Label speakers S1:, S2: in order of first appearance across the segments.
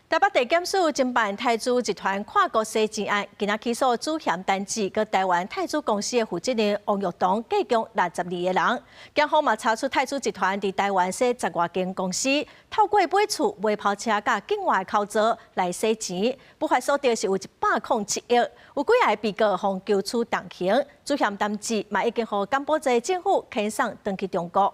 S1: 台北地檢署偵辦泰銖集團跨國洗錢案，今仔起訴主嫌陳志佮台灣泰銖公司的負責人王育桐，計共62個人。檢方嘛查出泰銖集團佇台灣設十外間公司，透過買厝、買跑車佮境外口座來洗錢，不法所得是有107億。有幾个被告予求處重刑，主嫌陳志嘛已經予柬埔寨政府遣送轉去中國。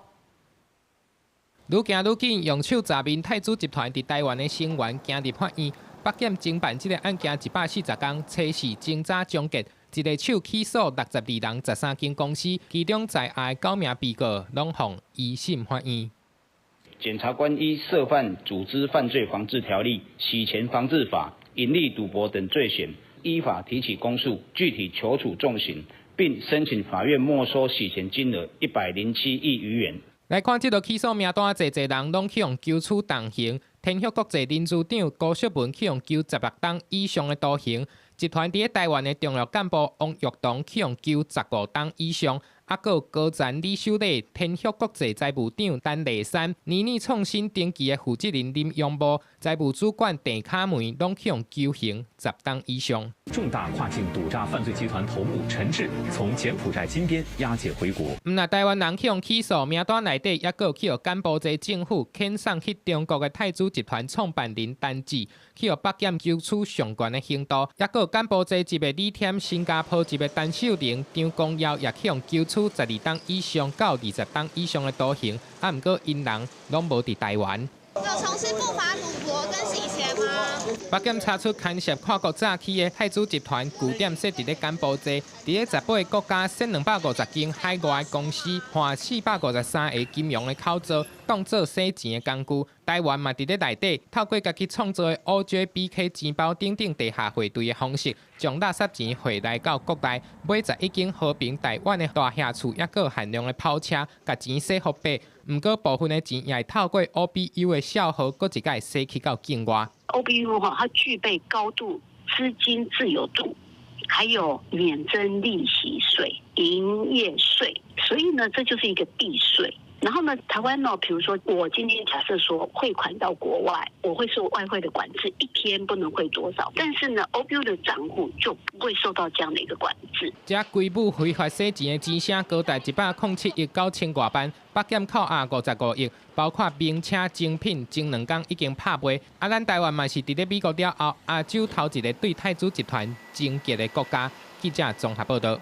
S2: 愈行愈緊，用手詐騙泰銖集團佇台灣的成員行入法院。北檢偵辦這个案件140天，測試偵查終結，一个手起訴62人，13間公司，其中在案九名被告攏予移審法院。
S3: 檢察官依涉犯組織犯罪防治條例、洗錢防治法、隱匿賭博等罪嫌，依法提起公訴，具體求處重刑，並申請法院沒收洗錢金額107億餘元。
S2: 來看這道起訴名單，濟濟人攏去予求處重刑。天旭國際林事長高淑文去予求16冬以上的徒刑。集團佇台灣的重要幹部王育桐去予求15冬以上。啊，閣有高層李秀麗、天旭國際財務長陳麗珊、年年創新登記的負責人林榮波、財務主管鄭卡梅，攏去予求刑10冬以上。
S4: 重大跨境賭詐犯罪集團頭目陳志從柬埔寨金邊押解回國。
S2: 毋但台灣人去予起訴，名單內底猶閣有去予柬埔寨政府遣送去中國的泰銖集團創辦人陳志，去予北檢求處上懸的刑度，猶閣有柬埔寨籍的李添、新加坡籍的陳秀玲、張光耀，也去予求處12冬以上到20冬以上的徒刑。啊，毋過𪜶人攏無佇台灣。
S5: 有從事不法賭博跟洗錢嗎？
S2: 北檢查出牽涉跨國詐欺的泰銖集團據點設佇咧柬埔寨，佇咧18個國家設250間海外公司，換453個金融的口座，當做洗錢的工具。台灣嘛佇咧內底，透過家己創造的 OJBK 錢包等等地下匯兌的方式，將垃圾錢匯來到國內，買11間和平台灣的大廈厝，抑閣限量的跑車，共錢洗予白。毋過部分的錢也會透過 OBU 的帳號，閣一擺洗去到境外。
S6: OBU 哈，它具備高度資金自由度，還有免徵利息稅、營業稅，所以呢，這就是一個避稅。然後呢，台灣呢，比如說我今天假設說匯款到國外，我會受外匯的管制，一天不能匯多少。但是呢，OBU 的賬戶就不會受到這樣的一個管制。
S2: 這規模非法洗錢的錢聲高達107億9千外萬，北檢扣押55億，包括名車精品，前2工已經拍賣。啊，咱台灣嘛是佇咧美國了後，亞洲頭一个對泰銖集團偵結的國家。記者綜合報道。